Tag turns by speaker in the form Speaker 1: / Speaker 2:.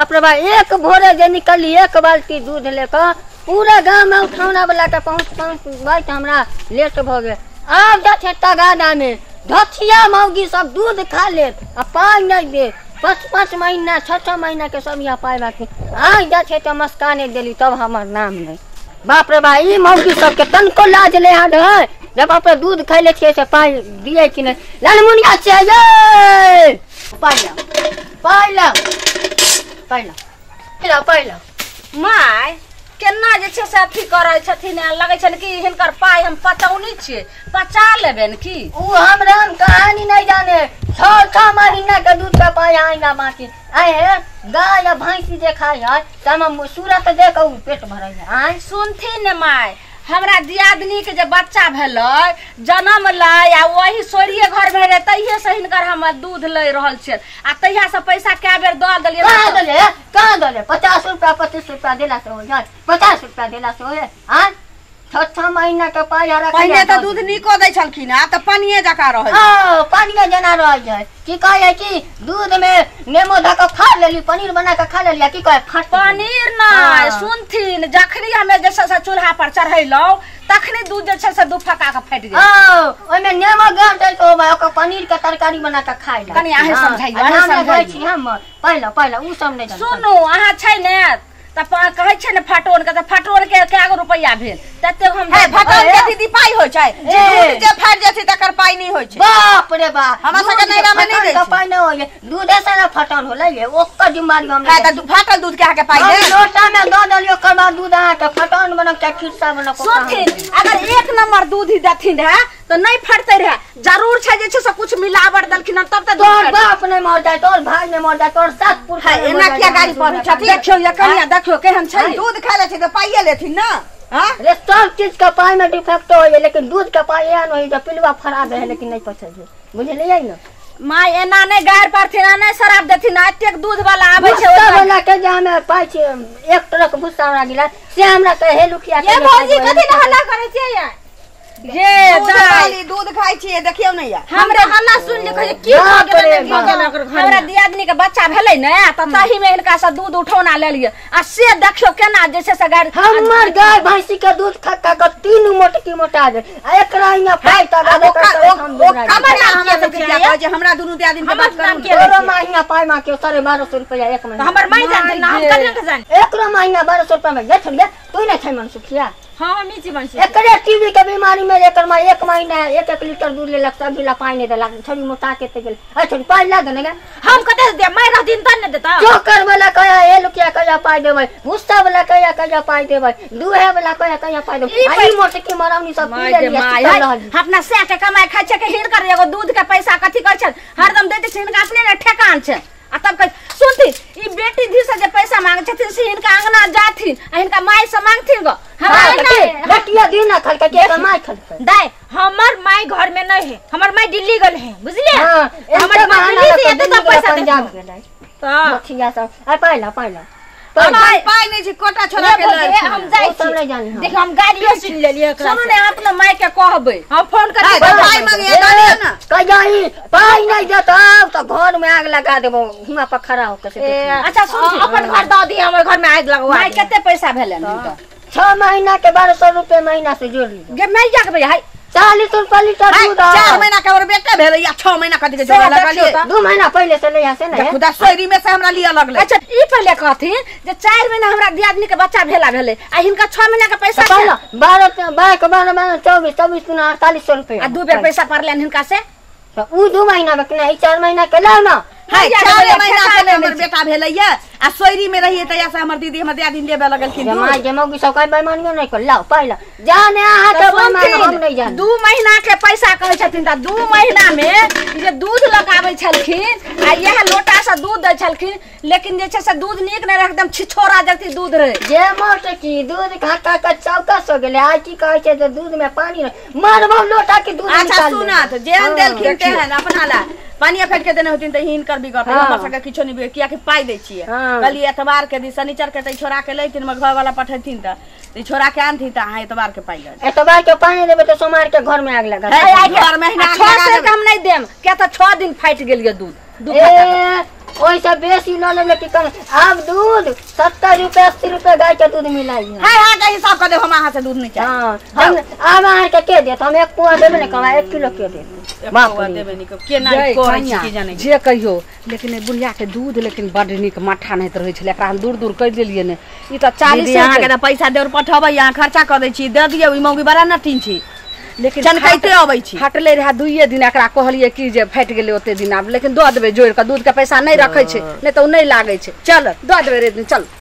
Speaker 1: बाप रे बा, एक भोरे जे निकली एक बाल्टी दूध लेकर पूरा गाँव में उठौना वाला के पहुँच पहुँच बैठ हमरा लेट भ गेल। आब जा छै तगादा में धथिया मौगी सब दूध खा लेत आ पाइ नहीं दे। 5-5 महीना 6-6 महीना के सब यहाँ पाइ बाकी आज जा छै तऽ मस्काने देली तब हमर नाम नहीं। बाप रे बा, ई मौगी सबके तनको लाज ले है जब अपने दूध खैले छियै से पाइ दिए कि नहीं। लालमुनिया छियै ये पाइ ला पाइ ला पाइ ला पाइ ला पाइ ला।
Speaker 2: My केना जे छै से अथी करै छथिन, लगै छनि कि हिनकर पाइ हम पचौनी छियै, पचा लेबनि की?
Speaker 1: उ हमरा हम कहानी नहीं जाने। 6-6 महीना के दूध के पाइ आएगा बाकी आए हे गाय या भैंसी जे खाइ है तमे सूरत देख उ पेट भरै है। आय
Speaker 2: सुनथिन ने my, हमरा दियादनी के जे बच्चा भेलै जनम लै आ वही सोरिये घर में रहे तहिये से हिनकर हम दूध लै रहल छियै आ तहिया से पैसा कए बेर दऽ देलियै।
Speaker 1: कहाँ देलियै कहाँ देलियै? 50 रुपया 25 रुपया देला से हो जाय, 50 रुपया देला से हो जाय। आय 6-6 महीना के पाइ हरा
Speaker 3: पहिने तऽ दूध नीको दै छलखिन, आब तऽ पानिये जकाँ रहै।
Speaker 1: हँ पानिये जेना रहै छै। की कहै कि दूध में नेमो धऽ कऽ खा लेली, पनीर बना कऽ खा लेली, की कहै फाट
Speaker 2: पनीर नहि। सुनथिन, जखनी हमे जे छै से चूल्हा पर चढ़ेलहुँ तखनी दूध जे छै से दू फका के फाटि गेल।
Speaker 1: ओहिमे नेमो गाँठ दै तऽ ओकर पनीर के तरकारी बना कऽ खाइ ला।
Speaker 2: कनि अहें समझाइयो, अहें समझाइयो।
Speaker 1: हम पहिला पहिला उ सब नहि।
Speaker 2: सुनू अहाँ छै ने तऽ कहै छै ने फटोन के, तऽ फटोन के कए गो रुपैआ भेल ततेक हम
Speaker 3: हे फटोन के दीदी पाइ होइ छै, दूध जे फाटि जाइ छै तकर पाइ नहि होइ छै।
Speaker 1: बाप रे बाप,
Speaker 3: हमरा सबके नैरा में नहि दै छै,
Speaker 1: पाइ नहि होइ छै, दूधे से ने फटन होलै ये, ओकर जिम्मेदारी हम
Speaker 3: नहि। तऽ फाटल दूध के अहाँके पाइ दे,
Speaker 1: लोटा में दऽ देलियै ओकर बाद दूध अहाँके फटन बनक चाहे खिस्सा बनक।
Speaker 2: सुनथिन, अगर 1 नंबर दूध ही देथिन रहे तऽ नहि फटतै रहे, जरूर छै जे छै से कुछ मिलावट देलखिन तब तऽ
Speaker 1: तोहर बाप नहि मर जाय, तोहर भाई नहि मर जाय, तोहर सात पुरखा।
Speaker 3: एना किया गाड़ी पढ़ै छथिन?
Speaker 2: देखियौ ये कनिया, देखियौ केहन छै।
Speaker 3: दूध खाय लै छै तऽ पाइए लेथिन ना।
Speaker 1: रे सब चीज के पाइ में डिफेक्ट होइ है, लेकिन दूध के पाइ एहन होइ जे पिलुआ फड़ा दे है लेकिन नहीं पचै छै, बुझलियै ने?
Speaker 2: My एना नहि गारि पारथिन आ नहि शराब देथिन, एतेक दूध वाला आबै छै
Speaker 1: भुस्सा वाला के जे हमे पाइ छै 1 ट्रक भुस्सा हमरा गिला से हमरा कहे लुकिया
Speaker 2: ये भौजी कथी ने हल्ला करै छियै ये? ये
Speaker 3: दाइ दूध खाइ छियै देखियौ ने यार,
Speaker 2: हमरा हल्ला सुन ले कहै की भऽ गेलै हमरा दियादनी के बच्चा भेलै ने तऽ ताही में हिनका से दूध उठौना लेलियै आ से देखियौ केना जे छै से गारि।
Speaker 1: हमर गाय भैंसी के दूध खा खा के 3 मोटकी मोटा गेल आ एकरा हियां पाइ तक
Speaker 3: हमरा दुनू दियादनी के बात करू।
Speaker 1: तोरो महीना पाइ मांगे 1250 रुपया एक महीना।
Speaker 2: हमर माय जानते ना, हम कनिया के जान
Speaker 1: एकरो महीना 1200 रुपया में जे छलियै तू नहि छै मनसुखिया।
Speaker 2: हाँ हम ई जीवन से
Speaker 1: एकरे टीबी के बीमारी में एकर मां 1 महीना 1-1 लीटर दूध लेलक सब्जी ला पानी नहीं देलक, छोरी मोटा के ते गेल। अरे छोरी पाइ लाग ने
Speaker 2: हम कते दे माय रहथिन त ने देता।
Speaker 1: चोकर वाला कया ए लुकिया कया पाइ देबै, भुस्सा वाला कया कया पाइ देबै, दूहे वाला कया कया पाइ देबै। आई मोटकी मरावनी सब पी लेलियै।
Speaker 2: अपना से के कमाई खाइ छै के हिनकर एगो दूध के पैसा कथी कहै छै हरदम दैत छै, हिनका अपने ने ठेकान छै। आ तब कहै सुनथिन ई बेटी धी से जे पैसा मांगे छथिन से हिनका अंगना जाथिन आ हिनका माय से मांगथिन गो।
Speaker 1: हमरा बेटिया दी ना खलके के कमाई खलके
Speaker 4: दाई हमर माय घर में नहीं है, हमर माय दिल्ली गेल है बुझलिए।
Speaker 1: हमर
Speaker 4: माय दिल्ली से एते त पैसा
Speaker 1: पंजाब गेलै
Speaker 4: त
Speaker 1: मठिया सब। आ पाइला पाइला
Speaker 3: पाइ पाइ नहीं छै कोटा छोड़ा के ले
Speaker 4: हम जाइ छी। देखियौ हम गाड़ियो सुन लेलियै एकरा।
Speaker 2: सुनू ने अपना माय के कहबै हम फोन करके
Speaker 3: पाइ मांगे दऽ ना
Speaker 1: कहिया पाइ नहीं देतौ त घर में आग लगा देबौ हुआ पर खड़ा होके से।
Speaker 2: अच्छा सुन
Speaker 4: अपन घर दऽ दी, हमर घर में आग लगवा।
Speaker 2: माय कते पैसा भेलनि हुनका?
Speaker 1: 6 महीना के 1200 रुपया महीना से जोड़ ली
Speaker 2: गे मैया के भैया
Speaker 1: 40 रुपया लीटर दूध।
Speaker 3: 4 महीना के हमर बेटा भेलै या 6 महीना कथी के जोड़े लगलियै?
Speaker 1: 2 महीना पहिले से ले से ने
Speaker 3: खुदा सोयरी में से हमरा लिया लगलै।
Speaker 2: अच्छा ई पहिले कहथिन जे 4 महीना हमरा दियादनी के बच्चा भेला भेलै आ हिनका 6 महीना के पैसा
Speaker 1: पहिले 12 12 12 12 24 24 गुना 4800 रुपया
Speaker 2: आ 2 बेर पैसा पड़लनि हिनका से
Speaker 1: त उ 2 महीना में कि नहीं 4 महीना के लाउ ना।
Speaker 3: हाय 4 महीना के हमर बेटा भेलै आ सोयरी में रहिए तहिया से हमर दीदी हमर दियादनी लेबे लगलखिन।
Speaker 1: माय जे मौगी सब कहि बेईमानियो नहीं कर लाओ पहिला जाने अहाँ के बेईमान हम नहीं जाने।
Speaker 2: 2 महीना के पैसा कहै छथिन त 2 महीना में जे दूध लगाबै छलखिन आ इएह लोटा से दूध दै छलखिन, लेकिन जे छै से दूध नीक नहि रहै, एकदम छिछोरा जगती दूध रहे।
Speaker 1: जे मोटकी दूध खा खा के चौकस हो गेलै। आइ की कहै छै जे दूध में पानी मारबो लोटा के दूध।
Speaker 3: अच्छा सुना त जेहन देलखिन तेहन अपना ला पानी फेट के देने होथिन त हिनकर बिगड़तै, हमर सबके किछो नहीं बिगड़ कियाकि पाइ दै छियै। कहलियै एतवार के दिन शनिचर के त छोड़ा के लैथिन हमर घर वाला पठेथिन त छोड़ा के आनथिन त अहाँ एतवार के पाइ लऽ
Speaker 1: एतवार के पाइ देबै त सोमवार के घर में आग लगा
Speaker 2: घर में आग लगा हम नहीं देम किया त 6 दिन फाटि गेल ये दूध।
Speaker 1: ओहिसँ बेसी लऽ लेब लेकिन कम। आब दूध 70 रुपए 80 रुपए गाय के दूध मिलाइ है।
Speaker 3: हाय हाय के हिसाब कर देब, हम अहाँ से दूध नहीं चाही।
Speaker 1: हाँ, हम आब अहाँके के देत? हम 1 पुआ देबै ने कमा, 1 किलो के देत?
Speaker 3: बाप रे, देबै नहीं के ना करै छी की जानै।
Speaker 2: जे कहियो, लेकिन ए बुढ़िया के दूध लेकिन बड नीक माठा नहीं रहै छलै, एकरा हम दूर दूर कहि देलियै ने। ई तऽ 40
Speaker 3: अहाँ के तऽ पैसा देर पठबै, अहाँ खर्चा कऽ दै छी, दऽ दियौ। ई मौगी बड़ा नटीन छी,
Speaker 2: लेकिन
Speaker 3: चनकाइते अबै छी।
Speaker 2: फटले रहे 2 दिन, एकरा कहलियै कि जे फाटि गेलै ओते दिन आब, लेकिन दऽ देबै जोड़ि कऽ। दूध के पैसा नहि रखै छै, नहि तऽ ओ नहि लागै छै।
Speaker 3: चल
Speaker 2: दऽ देबै रे, चल।